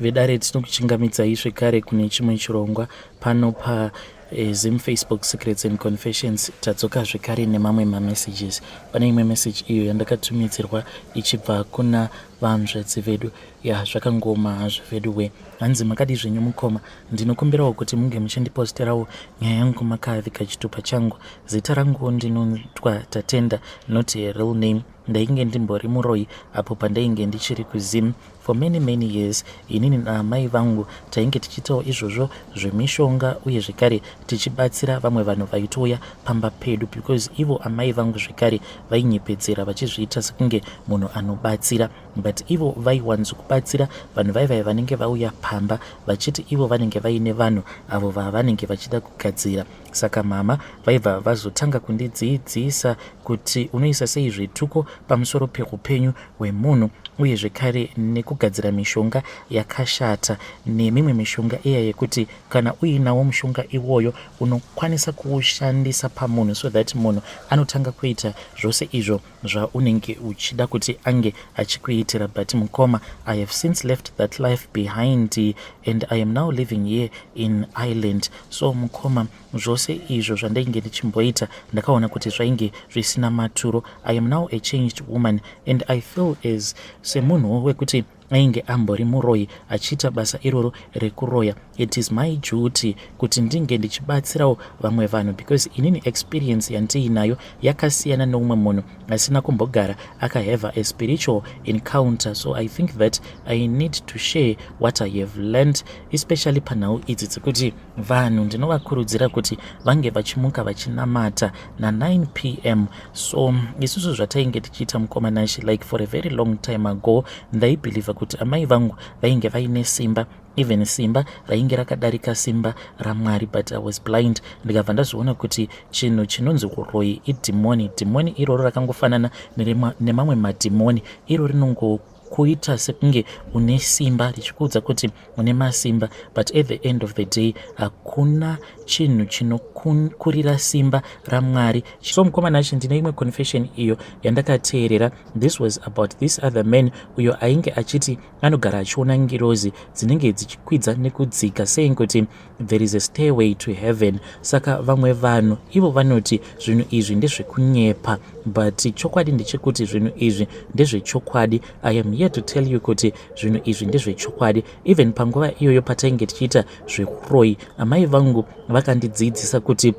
Vedare, tinokuchingamidzai zvekare kune chimwe chirongwa pano paZim Facebook Secrets and Confessions. Tadzoka zvekare nemamwe mamessages. Pane imwe message iyo yandakatumidzirwa ichibva kuna vanzvadzi vedu. Ya, zvakangoma hazvo vedu we. Hanzi, "Makadi zvenyu mukoma? Ndinokumbirawo kuti munge muchindiposterawo nyaya yangu makavika chitupa changu. Zita rangu ndinonzwa Tatenda, not a real name. Ndainge ndimbori muroi apo pandainge ndichiri kuZim for many many years. Inini naamai vangu tainge tichiitawo izvozvo zvemishonga, uye zvekare tichibatsira vamwe vanhu vaitouya pamba pedu, because ivo amai vangu zvekare vainyepedzera vachizviita sekunge munhu anobatsira, but ivo vaiwanzokubatsira vanhu vaivai vanenge vauya pamba vachiti ivo vanenge vaine vanhu avo vavanenge vachida kugadzira. Saka mama vaibva vazotanga kundidzidzisa kuti unoisa sei zvituko pamusoro peupenyu hwemunhu, uye zvekare nekugadzira mishonga yakashata nemimwe mishonga iya yekuti kana uinawo mushonga iwoyo unokwanisa kuushandisa pamunhu, so that munhu anotanga kuita zvose izvo zvaunenge uchida kuti ange achikuitira. But mukoma, I have since left that life behind and I am now living here in Ireland. So mukoma, zvose izvo zvandainge ndichimboita ndakaona kuti zvainge zvisina maturo. I am now a changed woman and I feel as semunhuwo wekuti ainge ambori muroi achiita basa iroro rekuroya, it is my duty kuti ndinge ndichibatsirawo vamwe vanhu, because inini experience yandiinayo yakasiyana neumwe munhu asina kumbogara akahave a spiritual encounter. So I think that I need to share what I have learned, especially panhau idzi dzekuti vanhu ndinovakurudzira kuti vange vachimuka vachinamata na9 p.m. So isusu zvatainge tichiita, mukoma Nashi, like for a very long time ago, ndaibhilivha kuti amai vangu vainge vaine simba, even simba rainge rakadarika simba raMwari, but I was blind. Ndikabva ndazoona kuti chinhu chinonzi uroi idhimoni. Dhimoni iroro rakangofanana nemamwe madhimoni. Iro rinongokuita sekunge une simba, richikuudza kuti une masimba, but at the end of the day hakuna chinhu chinokurira simba raMwari. So mukoma Nashi, ndine imwe confession iyo yandakateerera. This was about this other man uyo ainge achiti anogara achiona ngirozi dzinenge dzichikwidza nekudzika, saying kuti there is a stairway to heaven. Saka vamwe vanhu ivo vanoti zvinhu izvi ndezvekunyepa, but chokwadi ndechekuti zvinhu izvi ndezvechokwadi. I am here to tell you kuti zvinhu izvi ndezvechokwadi. Even panguva iyoyo patainge tichiita zvekuroi, amai vangu vakandidzidzisa kuti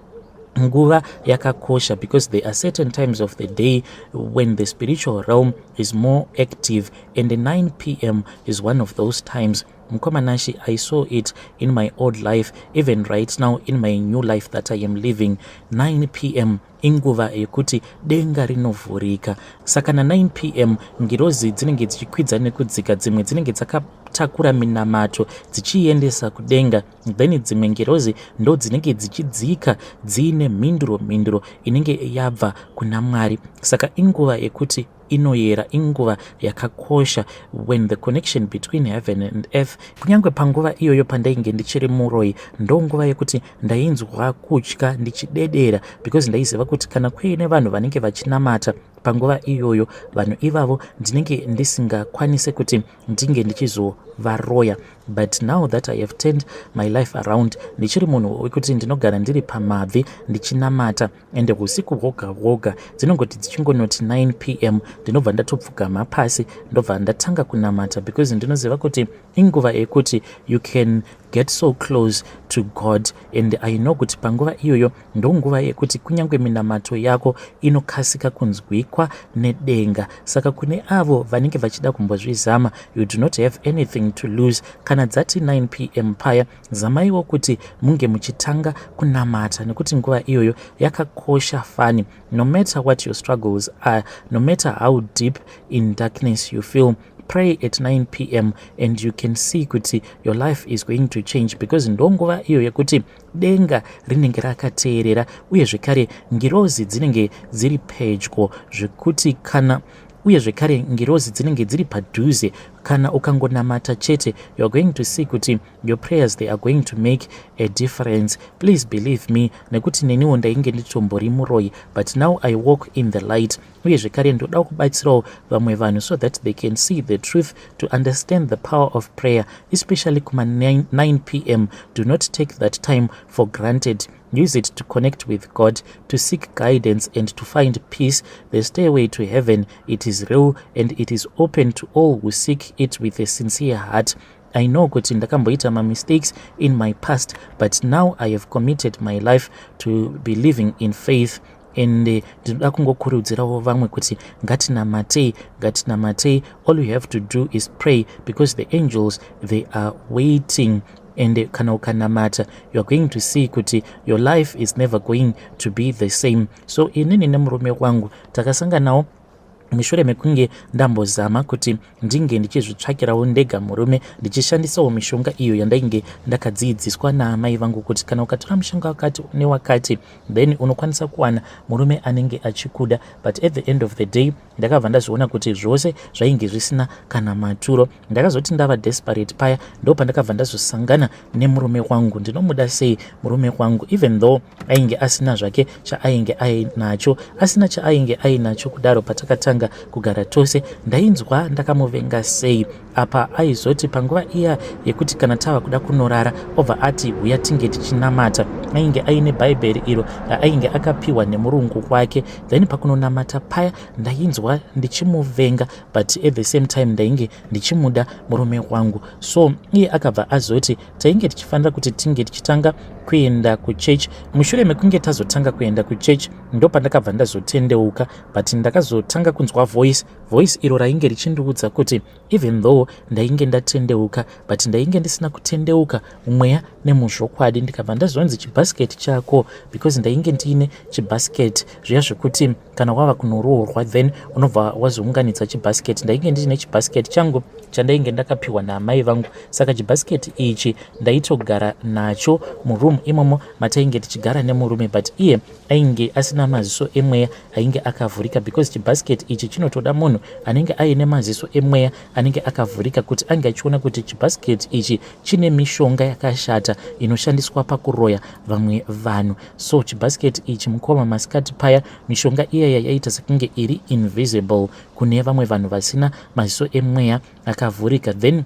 nguva yakakosha, because there are certain times of the day when the spiritual realm is more active, and 9 p.m. is one of those times. Mukoma Nashi, I saw it in my old life, even right now in my new life that I am living, 9 p.m. inguva yekuti denga rinovhurika. Saka na9 p.m. ngirozi dzinenge dzichikwidza nekudzika. Dzimwe dzinenge dzakatakura minamato dzichiendesa kudenga, then dzimwe ngirozi ndo dzinenge dzichidzika dziine mhinduro, mhinduro inenge yabva kuna Mwari. Saka inguva yekuti inoyera, inguva yakakosha when the connection between heaven and earth. Kunyange panguva iyoyo pandainge ndichiri muroi, ndo nguva yekuti ndainzwa kutya, ndichidedera, because ndaiziva kuti kana kuine vanhu vanenge vachinamata panguva iyoyo, vanhu ivavo ndinenge ndisingakwanisi kuti ndinge ndichizovaroya. But now that I have turned my life around, ndichiri munhu wekuti ndinogara ndiri pamabvi ndichinamata, ende usiku hwoga hwoga dzinongoti dzichingonoti 9 p.m. ndinobva ndatopfugama pasi, ndobva ndatanga kunamata, because ndinoziva kuti inguva yekuti you can get so close to God. And I know kuti panguva iyoyo ndonguva yekuti kunyange minamato yako inokasika kunzwikwa nedenga. Saka kune avo vanenge vachida kumbozvizama, you do not have anything to lose. Kana dzati 9 p.m. paya, zamaiwo kuti munge muchitanga kunamata, nekuti nguva iyoyo yakakosha fani. No matter what your struggles are, no matter how deep in darkness you feel, pray at 9 p.m. and you can see kuti your life is going to change, because ndonguva iyo yekuti denga rinenge rakateerera, uye zvekare ngirozi dzinenge dziri pedyo zvekuti kana, uye zvekare ngirozi dzinenge dziri padhuze. Kana ukangonamata chete, you are going to see kuti your prayers, they are going to make a difference. Please believe me, nekuti neniwo ndainge nditombori muroyi, but now I walk in the light. Uye zvekare ndoda kubatsirawo vamwe vanhu so that they can see the truth, to understand the power of prayer, especially kuma 9 p.m. Do not take that time for granted. Use it to connect with God, to seek guidance and to find peace. The stairway to heaven, it is real and it is open to all who seek it with a sincere heart. I know kuti ndakamboita mamistakes in my past, but now I have committed my life to be living in faith, and ndinoda kungokurudzirawo vamwe kuti ngatinamatei, ngatinamatei. All you have to do is pray, because the angels, they are waiting, and kana ukanamata, you are going to see kuti your life is never going to be the same. So inini nemurume wangu takasanganawo mushure mekunge ndambozama kuti ndinge ndichizvitsvakirawo ndega murume, ndichishandisawo mishonga iyo yandainge ndakadzidziswa naamai vangu kuti kana ukatora mushonga wakati newakati, then unokwanisa kuwana murume anenge achikuda. But at the end of the day ndakabva ndazviona kuti zvose zvainge zvisina kana maturo. Ndakazoti ndava desperate paya, ndo pandakabva ndazosangana nemurume wangu. Ndinomuda sei murume wangu, even though ainge asina zvake chaainge ainacho, asina chaainge ainacho kudaro. Patakatanga kugara tose, ndainzwa ndakamuvenga sei. Apa aizoti panguva iya yekuti kana tava kuda kunorara, obva ati, "Huya tinge tichinamata." Ainge aine Bhaibheri iro raainge akapiwa nemurungu wake. Then pakunonamata paya, ndainzwa ndichimuvenga, but at the same time ndainge ndichimuda murume wangu. So iye akabva azoti tainge tichifanira kuti tinge tichitanga kuenda kuchechi. Mushure mekunge tazotanga kuenda kuchechi, ndo pandakabva ndazotendeuka, but ndakazotanga kunzwa voice, voice iro rainge richindiudza kuti even though ndainge ndatendeuka, but ndainge ndisina kutendeuka mumweya nemuzvokwadi. Ndikabva ndazonzi, "Chibhasiketi chako," because ndainge ndiine chibhasiketi zviya zvekuti kana wava kunoroorwa, then unobva wazounganidza chibhasiketi. Ndainge ndiine chibhasiketi changu chandainge ndakapiwa naamai vangu. Saka chibhasiketi ichi ndaitogara nacho muroom imomo matainge tichigara nemurume, but iye ainge asina maziso emweya ainge akavhurika, because chibhasiketi ichi chinotoda munhu anenge aine maziso emweya anenge akavhurika kuti ange achiona kuti chibhasiketi ichi chine mishonga yakashata inoshandiswa pakuroya vamwe vanhu. So chibhasiketi ichi, mukoma, masikati paya mishonga iyaya yaita sekunge iri invisible kune vamwe vanhu vasina maziso emweya akavhurika. Then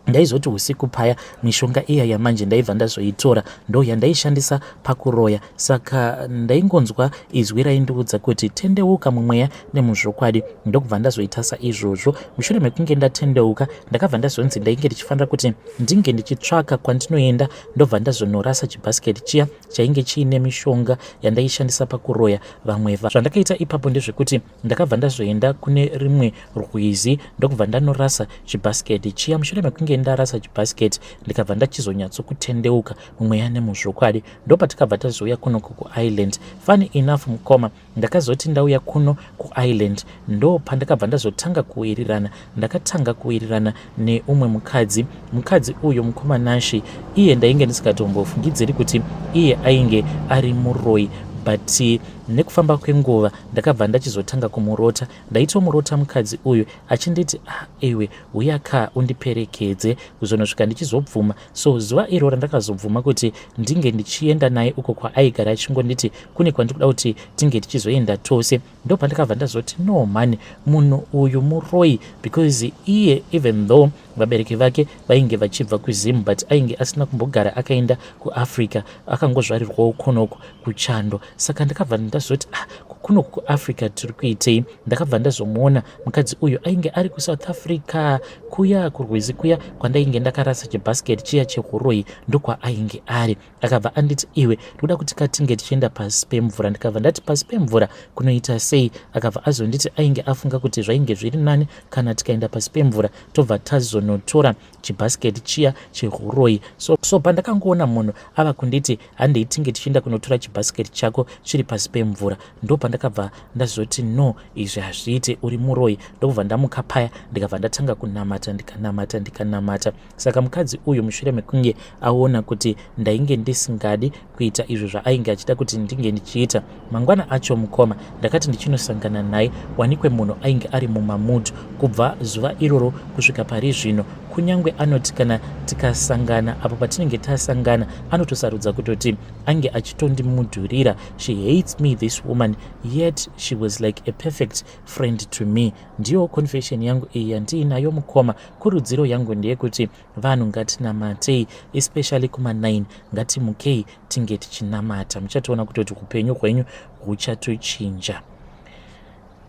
ndaizoti usiku paya, mishonga iya yamanje ndaibva ndazoitora, ndo yandaishandisa pakuroya. Saka ndaingonzwa izwi raindiudza kuti, "Tendeuka mumweya nemuzvokwadi." Ndokubva ndazoita saizvozvo. Mushure mekunge ndatendeuka, ndakabva ndazonzi ndainge ndichifanira kuti ndinge ndichitsvaka kwandinoenda, ndobva ndazonorasa chibhasiketi chiya chainge chiine mishonga yandaishandisa pakuroya vamwe. Zvandakaita ipapo ndezvekuti ndakabva ndazoenda kune rimwe rwizi, ndokubva ndanorasa chibhasiketi chiya. Mushure mekunge ndarasa chibhasiketi, ndikabva ndachizonyatsokutendeuka mumweya nemuzvokwadi. Ndopatakabva tazouya kuno kuIreland. Funny enough, mukoma, ndakazoti ndauya kuno kuIreland, ndo pandakabva ndazotanga kuwirirana. Ndakatanga kuwirirana neumwe mukadzi. Mukadzi uyu, mukoma Nashi, iye ndainge ndisingatombofungidziri kuti iye ainge ari muroi, but nekufamba kwenguva ndakabva ndachizotanga kumurota. Ndaitomurota mukadzi uyu achinditi, "Ah, iwe uya ka undiperekedze," kuzonosvika ndichizobvuma. So zuva iro randakazobvuma kuti ndinge ndichienda naye uko kwaaigara, achingonditi kune kwandikuda kuti tinge tichizoenda tose, ndo pandakabva ndazoti, "No man, munhu uyu muroi," because iye, even though vabereki vake vainge vachibva kuZim, but ainge asina kumbogara akaenda kuAfrica, akangozvarirwawo kunoko kuchando. Saka ndakabva ndazoti, "Ah, kunoku kuAfrica tiri kuitei?" Ndakabva ndazomuona mukadzi uyu ainge ari kuSouth Africa kuya, kurwizi kuya kwandainge ndakarasa chibhasiketi chiya chehuroi, ndokwaainge ari. Akabva anditi, "Iwe, ndikuda kuti katinge tichienda pasi pemvura." Ndikabva ndati, "Pasi pemvura kunoita sei?" Akabva azonditi ainge afunga kuti zvainge zviri nani kana tikaenda pasi pemvura, tobva tazonotora chibhasiketi chiya chehuroi. So pandakangoona munhu ava kunditi, "Handei tinge tichienda kunotora chibhasiketi chako," chavo chiri pasi pemvura. Ndopandakabva ndazoti, "No, izvi hazviite, uri muroyi." Ndokubva ndamuka paya, ndikabva ndatanga kunamata, ndikanamata, ndikanamata. Saka mukadzi uyu, mushure mekunge aona kuti ndainge ndisingadi kuita izvo zvaainge achida kuti ndinge ndichiita, mangwana acho, mukoma, ndakati ndichinosangana naye, wanikwe munhu ainge ari mumamutu. Kubva zuva iroro kusvika pari zvino, kunyange anoti kana tikasangana, apo patinenge tasangana, anotosarudza kutoti ange achitondimudhurira. She hates me, this woman, yet she was like a perfect friend to me. Ndiyo confession yangu iyi yandiinayo, mukoma. Kurudziro yangu ndeyekuti vanhu ngatinamatei, especially kuma9. Ngatimukei tinge tichinamata, muchatoona kutoti upenyu hwenyu huchatochinja.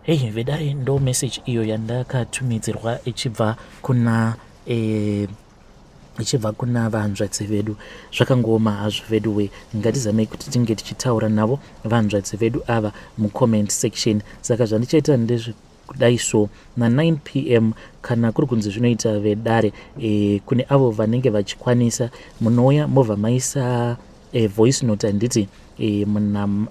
Hei vedare, ndo message iyo yandakatumidzirwa ichibva kuna vanzvadzi vedu. Zvakangooma hazvo vedu we. Ngatizamei kuti tinge tichitaura navo vanzvadzi vedu ava mucomment section. Saka zvandichaita ndezvekudai so, na9 p.m., kana kuri kunzi zvinoita, vedare, kune avo vanenge vachikwanisa, munouya mobva maisa voice note, handiti,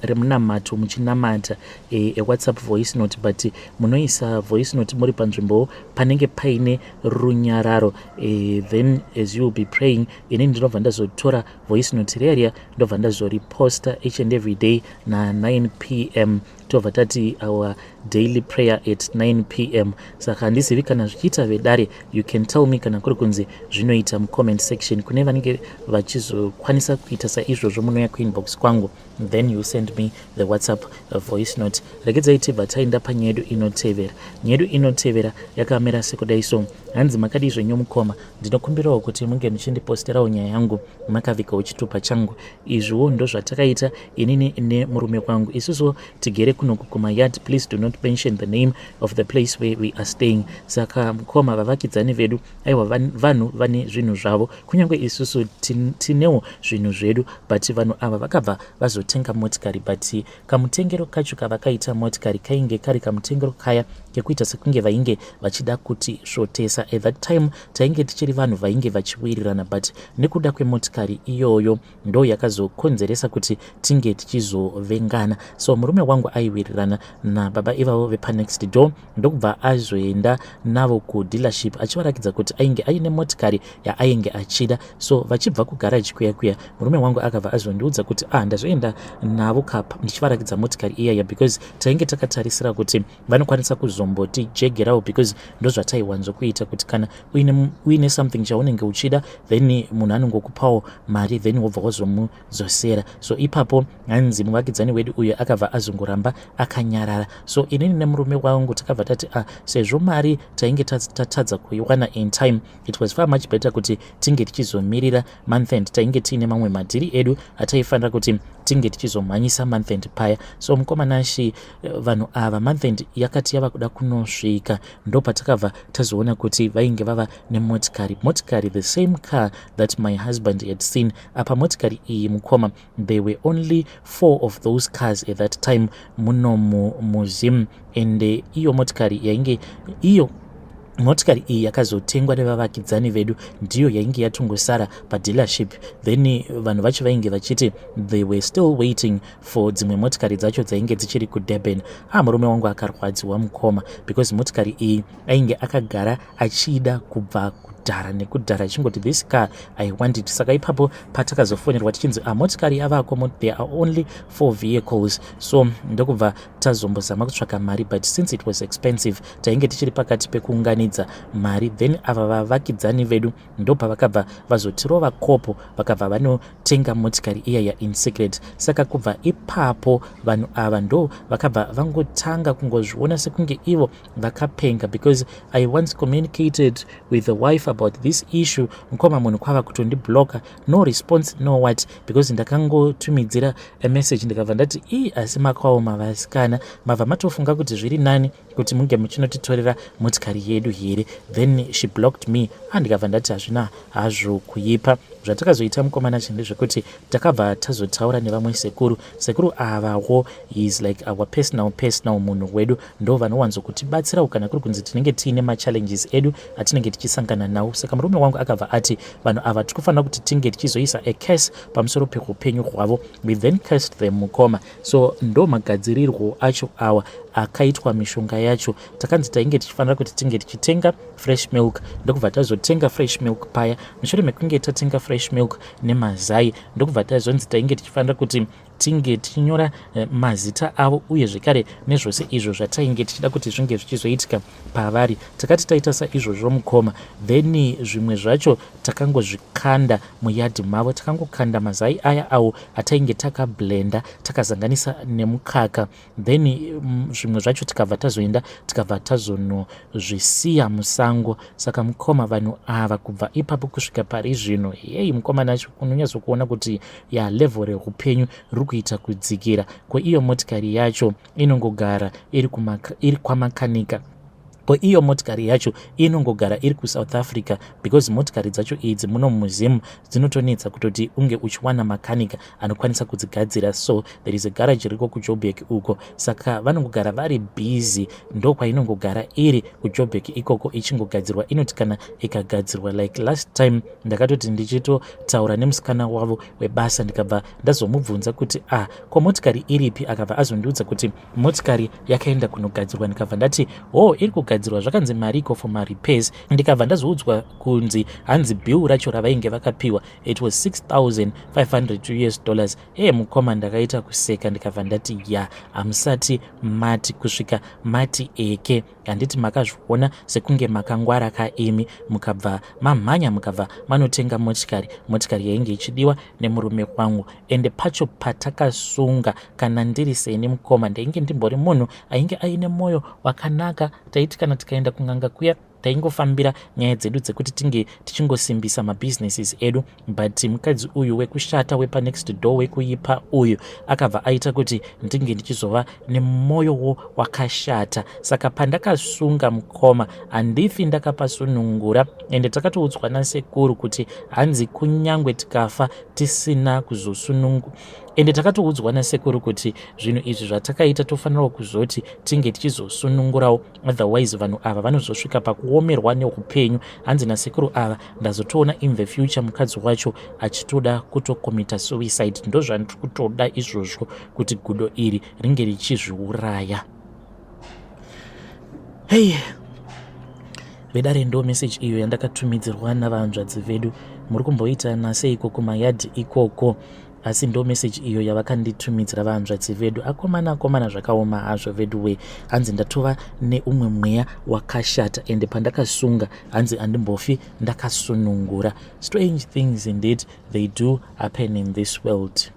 remunamato, muchinamata, eWhatsApp voice note, but munoisa voice note muri panzvimbo panenge paine runyararo. Then as you will be praying, ini ndinobva ndazotora voice note riya, ndobva ndazoriposta each and every day na9 p.m. Tobva tati our daily prayer at 9 p.m. Saka handizivi kana zvichiita, vedare. You can tell me kana kuri kunzi zvinoita mucomment section. Kune vanenge vachizokwanisa kuita saizvozvo, munouya kuinbox kwangu, then you send me the WhatsApp voice note. Regedzai tibva taenda panyaya yedu inotevera. Nyaya yedu inotevera yakamira sekudai so. Hanzi, "Makadii zvenyu, mukoma? Ndinokumbirawo kuti munge muchindiposterawo nyaya yangu makavigawo chitupa changu. Izviwo ndo zvatakaita inini nemurume wangu. Isusu tigere kunoku kumayard. Please do not mention the name of the place where we are staying. Saka mukoma, vavakidzani vedu, aiwa, vanhu vane zvinhu zvavo, kunyange isusu tinewo zvinhu zvedu, but vanhu ava vakabva vazotenga motikari, but kamutengero kacho kavakaita motikari kainge kari kamutengero kaya kekuita sekunge vainge vachida kutisvotesa. At that time tainge tichiri vanhu vainge vachiwirirana, but nekuda kwemotikari iyoyo ndo yakazokonzeresa kuti tinge tichizovengana. So murume wangu aiwirirana nababa ivavo vepanext door, ndokubva azoenda navo kudealership achivarakidza kuti ainge aine motikari yaainge achida. So vachibva kugaraji kuya kuya, murume wangu akabva azondiudza kuti, 'Ah, ndazoenda navo kapa ndichivarakidza motikari iyaya, because tainge takatarisira kuti vanokwanisa kuzombotijegerawo, because ndozvataiwanzokuita kuti kana uine something chaunenge uchida, then munhu anongokupawo mari, then wobva wazomudzosera.' So ipapo hanzi muvakidzani wedu uyo akabva azongoramba akanyarara. So inini nemurume wangu takabva tati, ah, sezvo mari tainge tatadza kuiwana in time, it was far much better kuti tinge tichizomirira month end. Tainge tiine mamwe madhiri edu ataifanira kuti tinge tichizomhanyisa month end paya. So mukoma Nashi, vanhu ava, month end yakati yava kuda kunosvika, ndo patakabva tazoona kuti vainge vava nemotikari, motikari, the same car that my husband had seen. Apa motikari iyi, mukoma, there were only four of those cars at that time muno muZim, and iyo motikari yainge, iyo motikari iyi yakazotengwa nevavakidzani vedu, ndiyo yainge yatongosara padealership. Then vanhu vacho vainge vachiti they were still waiting for dzimwe motikari dzacho dzainge dzichiri kuDurban. Ah, murume wangu akarwadziwa, mukoma, because motikari iyi ainge akagara achida kubva kudhara nekudhara, achingoti, 'This car, I want it.' Saka ipapo patakazofonerwa tichinzi, 'Ah, motikari yavako, there are only four vehicles,' so ndokubva tazombozama kutsvaka mari, but since it was expensive, tainge tichiri pakati pekuunganidza mari. Then ava vavakidzani vedu ndopavakabva vazotirova kopo, vakabva vanotenga motikari iyaya in secret. Saka kubva ipapo vanhu ava ndo vakabva vangotanga kungozviona sekunge ivo vakapenga, because I once communicated with the wife about this issue, mukoma, munhu kwava kutondibloka, no response, no what, because ndakangotumidzira amessage, ndikabva ndati, 'Ii, asi makaoma vasikana, mabva matofunga kuti zviri nani kuti munge muchinotitorera motikari yedu here?' Then she blocked me. Andikabva ndati hazvina hazvo kuipa. Zvatakazoita, mukoma Nacho, ndezvekuti takabva tazotaura nevamwe sekuru. Sekuru avawo is like our personal munhu wedu, ndo vanowanzokutibatsirawo kana kuri kunzi tinenge tiine machallenges edu atinenge tichisangana nawo. nhau. Saka murume wangu akabva ati vanhu ava tiri kufanira kuti tinge tichizoisa a curse pamusoro peupenyu hwavo. We then cursed them, mukoma. So ndo magadzirirwo acho awa akaitwa mishonga yacho. Takanzi tainge tichifanira kuti tinge tichitenga fresh milk, ndokubva tazotenga fresh milk paya. Mushure mekunge tatenga fresh milk nemazai, ndokubva tazonzi tainge tichifanira kuti tinge tichinyora mazita avo uye zvekare nezvose izvo zvatainge tichida kuti zvinge zvichizoitika pavari. Takati taita saizvozvo, mukoma, then zvimwe zvacho takangozvikanda muyadhi mavo. Takangokanda mazai aya awo atainge takablenda, takazanganisa nemukaka, then zvimwe zvacho tikabva tazoenda, tikabva tazonozvisiya musango. Saka mukoma, vanhu ava kubva ipapo kusvika pari zvino, hei mukoma nacho, unonyatsokuona kuti ya level reupenyu riri kuita kudzikira. Ko iyo motikari yacho inongogara iri kwamakanika? Ko iyo motikari yacho inongogara iri kuSouth Africa? Because motikari dzacho idzi muno muZim dzinotonetsa kutoti unge uchiwana makanika anokwanisa kudzigadzira. So there is a garage riko kuJoburg uko, saka vanongogara vari busy. Ndo kwainongogara iri kuJoburg ikoko ichingogadzirwa. Inoti kana ikagadzirwa, like last time ndakatoti ndichitotaura nemusikana wavo webasa, ndikabva ndazomubvunza kuti, "Ah, ko motikari iripi?" Akabva azondiudza kuti motikari yakaenda kunogadzirwa. Ndikabva ndati, "Oh, iri kugadzirwa, zvakanzi mariko for marepairs?" Ndikabva ndazoudzwa kunzi hanzi bill racho ravainge vakapiwa, it was 6500 US dollars. E mukoma, ndakaita kuseka, ndikabva ndati, "Ya, hamusati mati kusvika mati eke. Handiti makazviona sekunge makangwara kaimi, mukabva mamhanya, mukabva manotenga motikari, motikari yainge ichidiwa nemurume wangu?" Ende pacho patakasunga, kana ndiri seni mukoma, ndainge ndimbori munhu ainge aine mwoyo wakanaka. Taiti kana tikaenda kun'anga kuya, taingofambira nyaya dzedu dzekuti tinge tichingosimbisa mabusinesses edu, but mukadzi uyu wekushata, wepanext door, wekuipa uyu, akabva aita kuti ndinge ndichizova nemwoyowo wakashata. Saka pandakasunga, mukoma, handifi ndakapasunungura. Ende takatoudzwa nasekuru kuti hanzi kunyangwe tikafa tisina kuzosunungu, ende takatoudzwa nasekuru kuti zvinhu izvi zvatakaita tofanirawo kuzoti tinge tichizosunungurawo, otherwise vanhu ava vanozosvika pakuomerwa neupenyu. Hanzi nasekuru ava, ndazotoona in the future mukadzi wacho achitoda kutokomita suicide. Ndo zvandiri kutoda izvozvo, kuti gudo iri ringe richizviuraya. Hei vedare, ndo meseji iyo yandakatumidzirwa navanzvadzi vedu. Muri kumboita naseiko kumayadhi ikoko? Asi ndo meseji iyo yavakanditumidzira vanzvadzi vedu. Akomana, akomana, zvakaoma hazvo vedu we. Hanzi ndatova neumwe mweya wakashata, ende pandakasunga, hanzi handimbofi ndakasunungura. Strange things indeed, they do happen in this world.